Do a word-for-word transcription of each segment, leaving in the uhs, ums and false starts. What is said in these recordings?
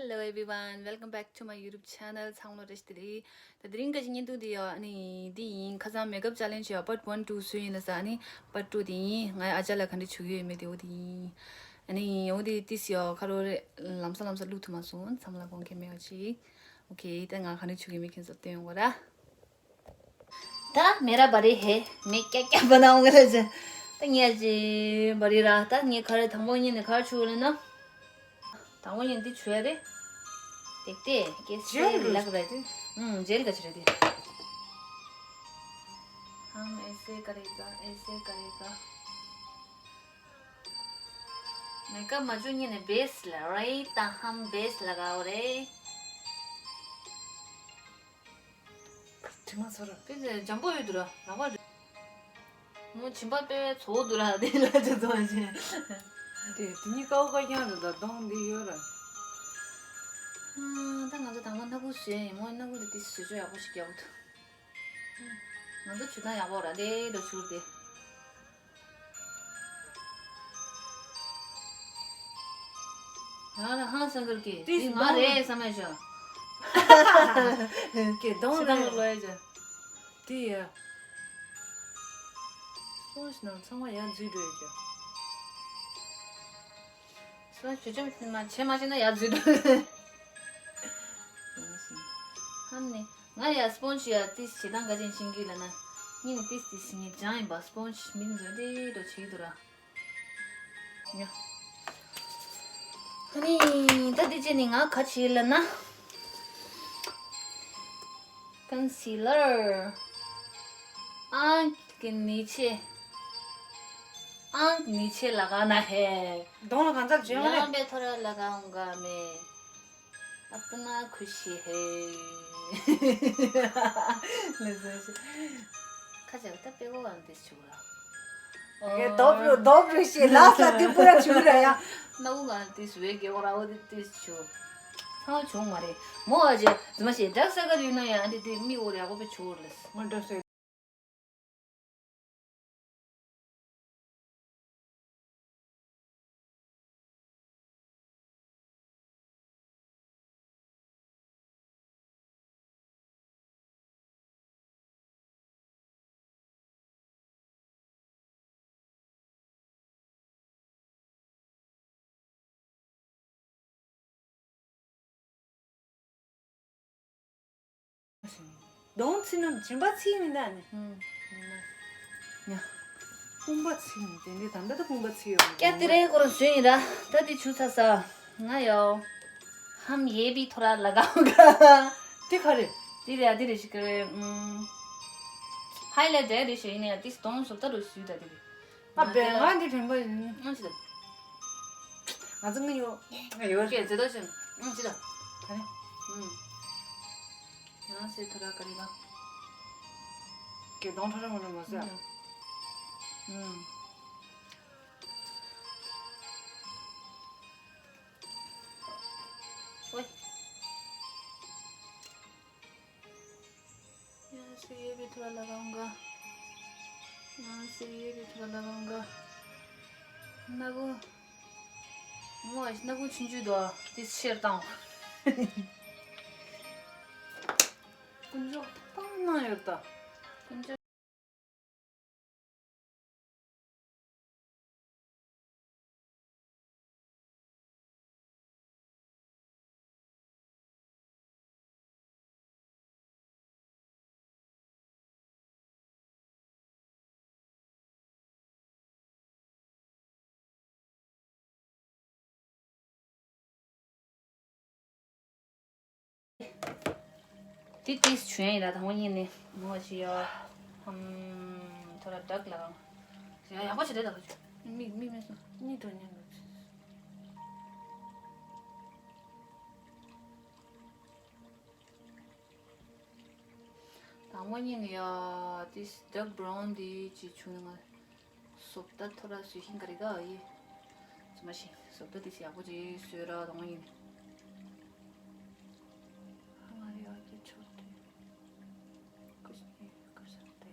Hello everyone, welcome back to my YouTube channel. ཚང་མ་རེ་ཞིག་དེ་རེད། ད་དེ་རིང་ག་ཞིག་བརྙན་ཐུང་དེ་ཡོད། ཨ་ནི་འདི་ཡིན། ཁ་སང་makeup challenge ཡོད། part one two བཟོས་ཡིན་ལ་ས། ཨ་ནི་part two དེ་ཡིན། ངའི་ཨ་ཅག་ལ་ག་འདྲ་བྱུག་ཡོད་མེད་དེ་འོ་དེ་ཡིན། ཨ་ནི་འོ་དེ་ཏིས་ཡོད། ཁ་རོ་རེ་ལམ་སང་ལམ་སང་བླུག་ཐུབ་མ་སོང་། ཚང་མ་ལ་དགོངས་འགལ་མེད་པ་ཅིག་ཨོ་ཁེ། ད་ང་ག་འདྲ་བྱུག་ཡོད་མེད་ཁྱེད་ཚོ་སྟོན་ཡོང་གོ་ར། ད་མེ་ར་བ་རེ་ཧེ། མེ་ཀྱ་ཀྱ་བ་ན་འོང་གི་རེད། ད་ངས་ཅི་བ་རེ་ར། ད་ངས་ག་རེ་དང་པོ་ཉིད་ནས་ག་རེ་བྱུག་ལེ་ན། དང་པོ་ཉིད་འདི་བྱུག་ཡ་རེད། དེག་དེ་ཀེ་སེ་ལག་ར། ཨུམ་ཇེལ་ག་ཅི་རེད་དེ། हम ऐसे करेगा, ऐसे करेगा। मेकअप མ་བྱུག་ཉིད་ནས་base ལ་རེད། ད་हम base लगाओ रे། དྲི་མ་ཚོར། དེ་ཚེ་འཇམ་པོ་ཡོད་དུ་ར་ལག་པ་རེད། མོ་བྱིན་པ་དཔེ་བའི་ཚོགས་དུ་ར་དེ་ལ་ཅི་ཚོགས་ཆེ། དེ་དེ་གཉིས་ཀའོ་ཀ་རྐྱང་རེད། ད་གདོང་འདི་ཡོད་ར། ཨ་ད་ང་ཚོ་དང་པོ་སྣ་ཁུག་བཟོས་ཡིན། མོ་སྣ་ཁུག་དེ་དེ་བཟོས་ཆོག་ཡག་པོ་ཞིག་རྒྱག་འདུག་ང་ཚོ་བྱུག་སྟངས་ཡག་པོ་ར་ལེ་འགྲོ་བྱུག་དེ། ང་ལ་ཧང་སང་གར་གི་ཏིས་འདི་ང་རེད་བསམ་ཡ་ཞོ། ཀྱེ་གདོང་ཕྱི་ནང་རེད། ལོ་ཡ་ཞོ། དེ་ཡ། སོང་ཞིག་ནང་ཚང་མ་ཡར་འཛུལ་འགྲོ་ཡ་ཞོ། སོང་ཞུ་ཆོམ་མ་བྱེད་མ་བྱེད་ན་ཡར་འཛུལ་འགྲོ། ཧམ་ནི། ང་ཡ་སྤོན་ཞི་ཡ་ཏིས་བྱེད་སྟངས་ག་ཅན་ཤིང་གི་ལ་ན། ཉིན་ཏིས་ཏིས་ཉིན་ཅང་ཡིན་པ་སྤོན་ཞི་མིན་འཛོལ་ཏེ་འགྲོ་བྱེད་དུ་ར། ཉོ། ཨ་ནི་ད་འདི་བྱས་ནས་ང་ག་བྱེད་ལབ་ན། concealer ཨང་གི་ནི་ཆེ། ཨང་གི་ནི་ཆེ་ལ་ག་ན་ཧེ། གདོང་ལ་གང་ཚར་བྱེད་ཡོང་རེད། ཡང་པའི་ཐོ་ར་ལ་ག་འོང་ག་མེ། अपना खुशी है। ཁ་ཅག་ད་པེ་གོ་ཨང་ཏིས་ཆུ་ར། ངས་རྡོབ་རུ་རྡོབ་རུ་ཞེས་ལགས་ལ་དེ་པུ་ར་ཆུ་ར་ཡ། སྣ་བུག་ཨང་ཏིས་བེ་གེ་འོ་ར་འོ་དེ་ཏིས་ཆུ། ཚང་བྱུང་མ་རེད། མོ་ཨ་ཅེ་ཛི་མ་ཤེས་ཌག་སར་ཀལ་ཡོད་ན་ཡང་ཨ་འདི་དེ་མིག་འོ་ར་ཡག་པོ་པེ་ཆུ་ར་ལས། མ་ཌག་སར། གདོང་ཚིག་ནམ་སྦྱིན་པ་ཚིག་མི་འདའ་ནི། ཧུམ། ཉ། དཔུང་པ་ཚིག་ནི་དེ་འདྲའི་ད་ལྟ་ད་དཔུང་པ་ཚིག་ཡོད་མ་ཀྱ་དེ་རེད། ཁོ་རང་བཟོས་ཡིན་ར། ད་དེ་ཆུ་ཚ་ས། ང་ཡོ། ཧམ་ཡེ་བི་ཐོ་ར་ལ་ག་ག་དེ་ག་རེད། དེ་རེད་ཨ་དེ་རེད་ཞིག་གི་རེད། ཧའི་ལའི་ཊར་རེད་ཞིག་ཡིན་ནའི་དེ་གདོང་བཟོ་ལྟ་རུ་བཟོས་ད་དེ་རེད། ཨ་བེ་ང་འདི་དྲན་པ་ཡིན། ཨང་ཅི་ད། ང་ཚོ་ངི་ཡོ། ཡོ་ཀྱེ་ཛེ་དོ་ཅན། ཨང་ཅི་ད། ག་རེ། ཨུམ། ཡང་སེ་ཐོ་ར་ཀ་རི་ག་ཀྱེ་གདོང་ཐོ་ར་མོ་ནོ་མོ་ཟེར། ཨུམ། ཨོའི། ཡང་སེ་ཡེ་བི་ཐོ་ར་ལ་ག་འོང་ག་ཡང་སེ་ཡེ་བི་ཐོ་ར་ལ་ག་འོང་ག་སྣ་ཁུང་། མོ་སྣ་ཁུང་ཆུང་ཆུང་དོ་དེ་ཕྱིར་བཏང་། དཀོན་མཆོག་ཐུགས་དམ་གནང་ཡོད་ད། དཀོན་མཆོག་དེ་ཏིས་བྱུང་ཡིན་ལ་དང་པོ་ཉིད་ནས་མོ་ཞིག་ཡོད། ཧམ། ཐོ་ར་ཌག་ལ་ཡ་ཡག་པོ་བྱེད་དེ་ད་ཁོ་ཆུ་མིག་མིག་མེད་སོང་། གཉིད་དོ་ཉན་དོ། དང་པོ་ཉིད་ནས་ཡ་ཏིས་ཌག་བྷ་རའུན་དེ་ཅིག་བྱུང་ན་ང་བཟོ་ལྟ་ཐོ་ར་བཟོས་ཤིང་ག་རེ་ག་ཡི་ཙི་མ་ཤིང་བཟོ་ལྟ་དེ་ཡག་པོ་ཅིག་བཟོས་ར། དང་པོ་ཉིད་ནས། ཧ་མ་རེ་ཨ་ཀེ་ཆོ་ཏེ་ཀུ་ཤ་ཏེ།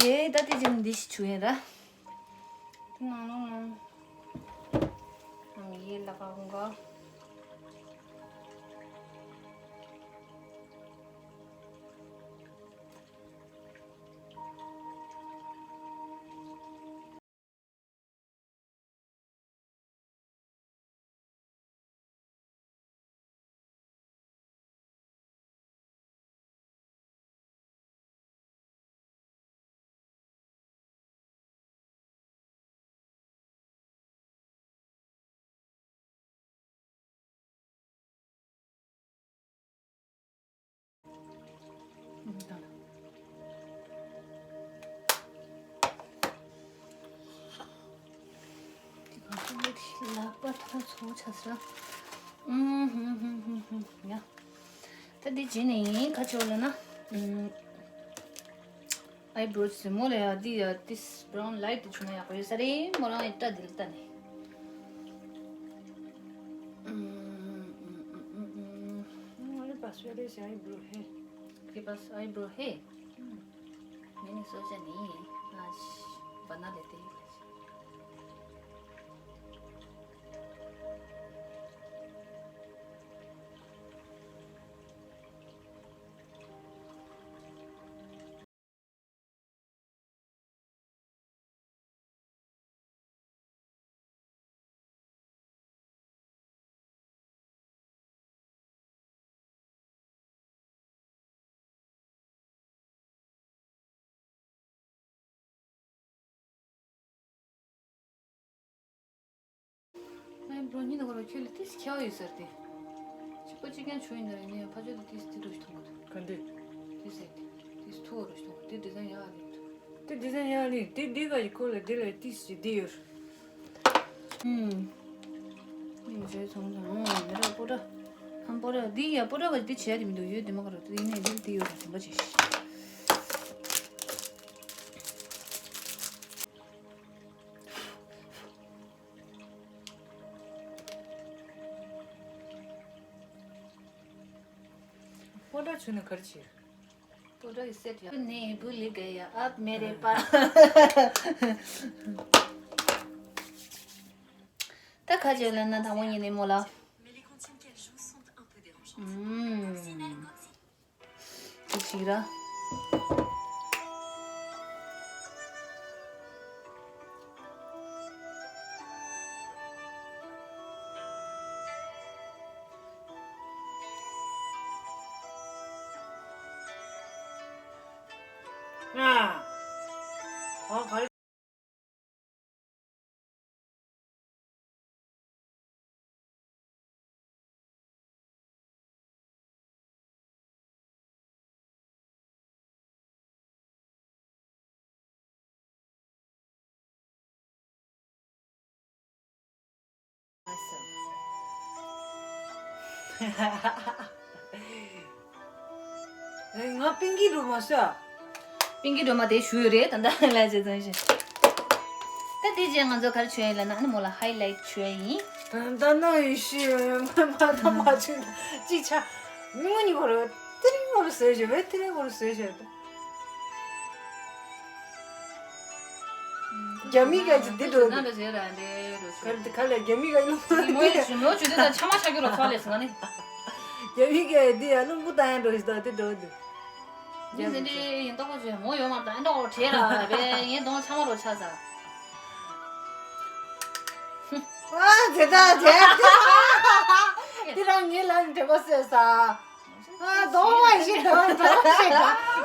ཨེ་ད་དེ་ཅིག་འདི་ཞིག་བྱུག་ཡིན་ར། དེ་ནང་ལོགས་ལ་ཡེ་ལ་ཀ་གོང་ག་ལག་པ་ཐོག་ཚོ་ཆ་ས། ཡ། ད་འདི་བྱས་ནས་ཡིན་ག་ཅོ་ལ་ན། ཨའི་བྲོ་ཟེར་མོ་ལ་ཡ་འདི་ཡ་ཏིས་བྷ་རའུན་ལའིཊ་དེ་བྱུང་ན་ཡག་པོ་ཡོད་ས་རེད། མོ་རང་ཡི་སྐྲ་འདི་ལ་ལྟ་ནས། हमारे पास पहले से आईब्रो है। आपके पास आईब्रो है? मैंने सोचा नहीं है। आज बना लेते हैं। ཨའི་བྲོ་གཉིས་ནང་ཁོ་ར་ཁྱོད་ལ་ཏིས་ཁྱད་པར་ཡོད་ཟེར་ཏེ། གཅིག་པ་གཅིག་རྐྱང་བྱུང་ཡིན་ན་རེད། ངས་ཕ་ཆོས་དུ་ཏིས་ཏི་འགྲོ་ཞིག་མཐོང་གི་འདུག་ག་འདྲས། ཏིས་ཟེར་ཏེ། ཏིས་ཐུ་བ་རུ་ཞིག་མཐོང་གི་འདུག་དེ་ཌི་ཛའིན་ཡག་ཨ་ལེ་འདུག་དེ་ཌི་ཛའིན་ཡག་ཨ་ལེ་དེ་འདི་ག་ཡི་ཁོ་ལ་དེ་ལ་ཏིས་ཞིག་འདི་ཡོད། ཨུམ། མིང་བརྗོད་ཚོང་དང་། ཨོ་མི་ར་པོ་ཏྲ། ཧམ་པོ་ཏྲ་འདི་ཡ་པོ་ཏྲ་ག་འདི་བྱས་ཏེ་མི་འདུག་ཡོད་དེ་མ་ག་ར་དེ་ཡིན་ནའི་འདི་འདི་ཡོད་ར་དེ་མ་བྱས་ཤིག་པོ་ཏྲ་བྱུང་ན་ག་རེ་བྱེད། པོ་ཏྲ་གི་སེ་ཊི་ཡ། ནི་བུ་ལི་ག་ཡ་ཨབ་མེ་རེ་པ། ད་ཁ་ཅིག་ལབ་ན་དང་པོ་ཉིད་ནས་མོ་ལ། ཨུམ། དེ་གཅིག་ར། ང་པིང་ཀི་སྒྲོལ་མ་ཤ། པིང་ཀི་སྒྲོལ་མ་དེ་ཞུ་ཡོད་རེད། ད་ལྟ་ལ་བྱེད་ཙང་ཞེ། ད་དེ་རྗེས་ང་ཚོ་ག་རེ་བྱོས་ཡིན་ལབ་ན། ཨ་ནི་མོ་ལ་ཧའི་ལའིཊ་བྱོས་ཡིན། ད་ལྟ་ན་ཡི་ཤི་ཡོད་ཡོད་མ་མ་ད་མ་བྱོས་ན་ཅིག་ཆ། མི་ངོ་གཉིས་ཁོ་ར་དེ་རིང་ཁོ་ར་བཟོས་བྱོས་བས། དེ་རིང་ཁོ་ར་བཟོས་བྱོས་ད། རྒྱ་མི་ག་ཅིག་འདི་འགྲོ་འདུག་ན་ལ་བྱེད་ར་འདྲེ་འགྲོ་ཆོག་ག་ལ་རྒྱ་མི་ག་ལ་མོ་ཡི་ཇུ་མོ་ཇུ་དེ་ད་ཆ་མ་ཆ་གི་རོ་ཚོ་ལས་སོང་ནི། རྒྱ་མི་ག་འདི་ཡ་ལུང་པོ་ད་ཡ་འགྲོ་ཞིག་ད་དེ་འགྲོ་འདུག་ཡིན་ཟིན་འདྲི་ཡིན་ཏོག་ཅེ་མོ་ཡོད་མ་ད་ཨེ་འདྲ་འོ་བྲེལ་ར་བས་ངས་གདོང་ཆ་མ་རོ་ཆ་ས། ཨ་ཇེ་ད་ཇེ། དེ་རང་ངའི་ལ་འདྲེ་པོ་ཟེར་ས། ཨ་གདོང་བ་ཞིག་གདོང་གདོང་ཞིག་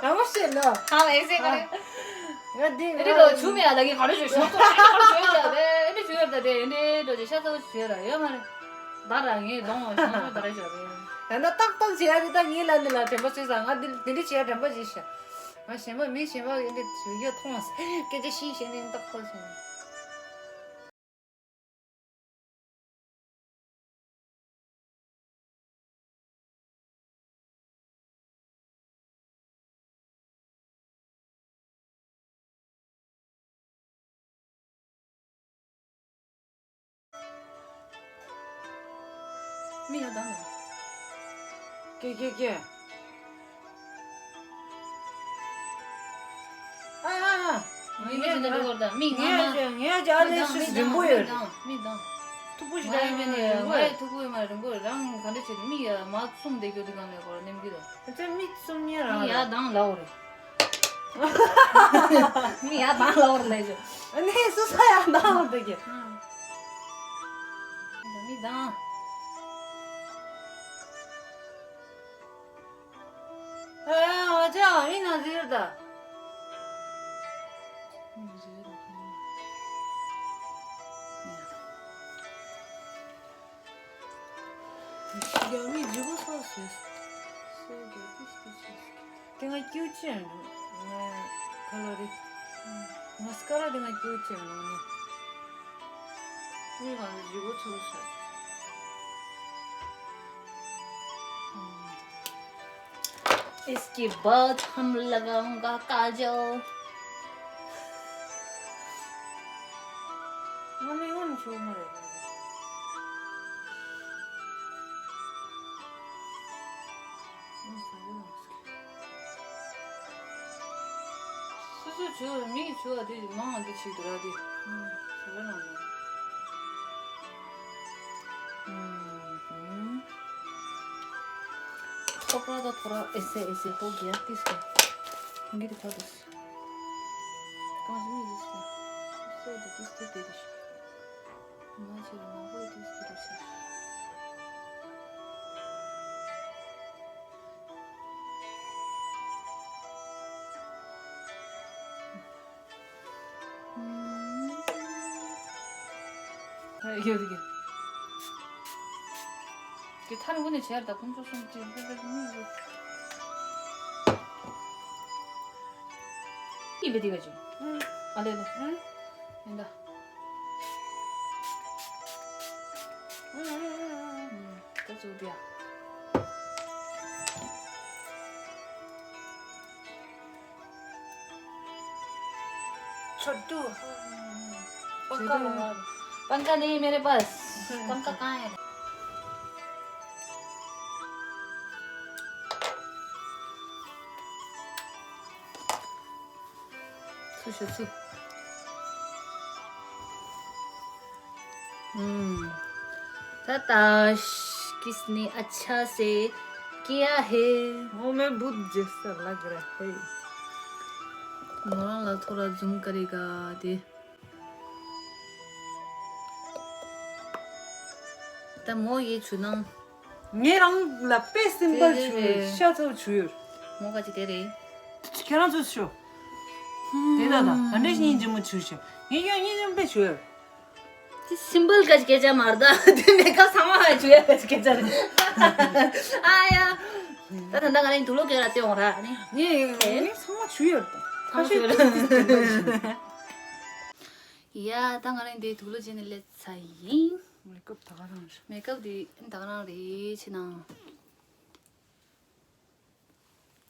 གདོང་བ་ཞིག་ལོ། ཨ་ཨེ་ཟེར་ག་རེ། ང་འདི་ཨེ་འདྲི་ལོ་ཆུ་མེད་ཨ་ད་གི་ག་རེ་བྱོས་ཤོག་ཏོ་ཨེ་འདྲ་བྱོས་ཡ་བས་ཨེ་འདྲ་བྱོས་ཡ་ད་དེ་ཨེ་འདྲ་འགྲོ་ཅེ་ཤ་ཚ་བྱོས་ར་ཡོད་མ་རེད། ད་ར་ངའི་གདོང་བ་ཤོང་ཤོག་ད་རེ་བྱོས་རེད། ད་ན་ཏག་ཏག་བྱེད་ཡ་དེ་ད་ངའི་ལ་འདི་ལ་དྲན་པ་བྱོས་ས། ང་འདི་འདི་འདྲ་བྱེད་ཡ་དྲན་པ་བྱེད་ཤ། ང་གཞན་པ་མི་གཞན་པ་ཡིན་དེ་ཡོད་མཐོང་བ་སྐད་ཆ་ཤིང་གཞན་ནས་ཏག་ཏག་བྱས་ནས། མི་ཡ་དང་ནས། ཀྱེ་ཀྱེ་ཀྱེ། ཨ་ཨ་ཨ། མི་མི་ཅི་འདྲ་འགྲོ་གོ་ར་ད་མི་ང་ང་ཡ་ང་ཡ་ཅི་ཨ་ལེ་ཤི་རིང་པོ་ཡོད། མི་དང་མི་དང་། ཐུག་པོ་ཞིག་ང་ཡི་མེད་ནས་ང་ཡི་ཐུག་པོ་ཡོད་མ་རེད། རིང་པོ་རང་ག་འདྲ་བྱེད་མི་ཡ་མ་གསུམ་བསྡད་རྒྱུ་དེ་གང་ནས་གོ་ར་ནེམ་གི་དང་། ཨ་ཙི་མི་གསུམ་ཉེ་རང་མི་ཡ་དང་ལའོ་རེད། མི་ཡ་དང་ལའོ་རེད་ལས་ཞོ། ཨ་ནེ་སུ་ས་ཡ་དང་ལའོ་རེད་གི། མི་དང་། ཨ་ཨ་ཅག་མི་ན་ཟེར་ད། ཡང་མི་ལྗིད་པོ་སོ་སོས། སོ་རྒྱག་ཏིས་ཏིས་ཤིས། དེ་ང་ཀྱུ་ཅན་ང་ཁ་ལོ་རི། མ་སི་ཀ་ར་དེ་ང་ཀྱུ་ཅན་ནོ་ནི། མི་ང་ལྗིད་པོ་ཚོ་སོ། इसके बाद हम लगाऊंगा काजल। ང་ལས་ཡོང་ཆོག་མ་རེད། སོ་སོ་བྱོས་མིག་བྱོས་དེ་མང་དེ་ཆིག་ཏུ་ར་དེ། ཟ་ལ་ནང་ནས། थोड़ा तो थोड़ा ऐसे ऐसे हो गया। किसको? संगीत खा दो। कौन सी मिली इसको? इससे तो किससे दे दे। मैं चलो ना, वो किससे दे दे। ཡོད་གི། དེ་ཐར་དངོས་གནས་བྱས་ད་ཁོང་ཚོ་གསུམ་གྱིས་དཔེ་དཔེ་མི་ཡོད། ཨི་བེ་དེ་ག་ཅིག་ཨ་ལེ་ལེ། ཡིན་ད། ད་ཚུགས་དེ་ཡ། छोटू। पंखा लगा दो। पंखा नहीं मेरे पास। पंखा कहाँ है? ཚུར་ཤོག་ཚུར། हम्म। ताताश, किसने अच्छा से किया है? वो मैं भूत जैसा लग रहा है। ང་རང་ལ་थोड़ा zoom करेगा དེ། ད་མོ་ཡི་ཆུ་ནང་། ངས་རང་ལ་དཔེ་སིམ་པལ་ཆུ་ཡོད། ཤ་ཚ་བོ་ཆུ་ཡོད། མོ་ག་ཅི་དེ་རེད། ཁྱེད་རང་ཚོས་ཤོག་དེ་ད་ད་ད་འདྲ་ཞིག་སྙིང་རྗེ་མོ་ཆུ་ཤོག་ངས་ཡང་སྙིང་རྗེ་མོ་དཔེ་ཆུ་ཡོད། དེ་སིམ་པལ་ག་ཅི་སྐད་ཆ་མ་རེད་ད། དེ་མེ་ཁབ་ཚང་མ་ཧ་ཆུ་ཡ་ག་ཅི་སྐད་ཆ་རེད། ཨ་ཡ། ད་ད་ད་ང་རང་དུག་ལོག་སྐྱེ་ར་ཏེ་འོང་ར་ནི། ངས་ངས་ཚང་མ་ཆུ་ཡོད་ད། ཚང་མ་ཆུ་ཡོད་ད། ཡ་ད་ང་རང་དེ་དུག་ལོག་བྱས་ནས་སླེབས་ཚར་ཡིན། མེ་ཁབ་ད་ག་རང་རེད། མེ་ཁབ་དེ་ད་ག་རང་རེད་ཕྱི་ནང་།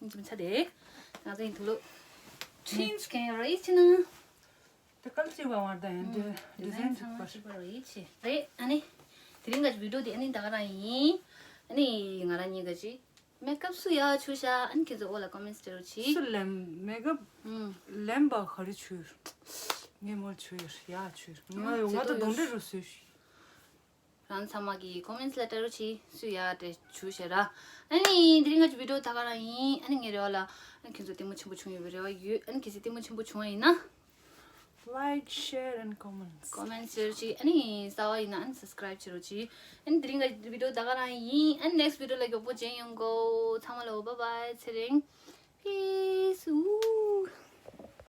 ཚུམ་ཆ་དེ། ང་ཚོ་ཡིན་དུག་ལོག change གན་རེད་ཕྱི་ནང་། དེ་དཀར་ལྕེ་བ་བར་དང་ཡང་དེ་design་ཚང་མ་གཅིག་པ་རེད་ཕྱི། རེད་ཨ་ནི། དེ་རིང་ག་ཅི་video་དེ་ཨ་ནི་ད་ག་རང་ཡིན། ཨ་ནི་ང་རང་གཉིས་ཀ་ཅི། མེ་ཁབ་སུ་ཡག་ཆུ་ཤ་ཨ་ནི་ཁྱེད་ཚོ་འོག་ལ་comments་སྤྲད་རོགས་གྱིས། སུ་ལེམ་མེ་ཁབ་ཨུམ། ལེམ་པ་ག་རེ་ཆུ། ངས་མོལ་ཆུ་ཡོད་ཡག་ཆུ། ང་ཡོང་ང་ཚོ་གདོང་འདྲེ་རུ་སུས། རང་ཚང་མ་གི་comments་ལ་སྤྲད་རོགས་གྱིས་སུ་ཡག་དེ་ཆུ་ཤ་ར། ཨ་ནི་དེ་རིང་ང་ཚོ་video་ད་ག་རང་ཡིན། ཨ་ནི་ངའི་རེ་བ་ལ་ཨ་ནི་ཁྱེད་ཚོ་ལྟད་མོ་ཆེན་པོ་བྱུང་ཡོད་པའི་རེ་བ་ཡོད། ཨ་ནི་གལ་སྲིད་ལྟད་མོ་ཆེན་པོ་བྱུང་བ་ཡིན་ན། Like, share and comments. Comments་བྱེད་རོགས་གྱིས། ཨ་ནི་གསར་པ་ཡིན་ན་ཨ་ནི་subscribe་བྱེད་རོགས་གྱིས། ཨ་ནི་དེ་རིང་གི་video་ད་ག་རང་ཡིན། ཨ་ནི་next video་ལ་མགྱོགས་པོ་མཇལ་ཡོང་གོ། ཚང་མ་ལ་bye bye་ཚེ་རིང་། Peace. Ooh.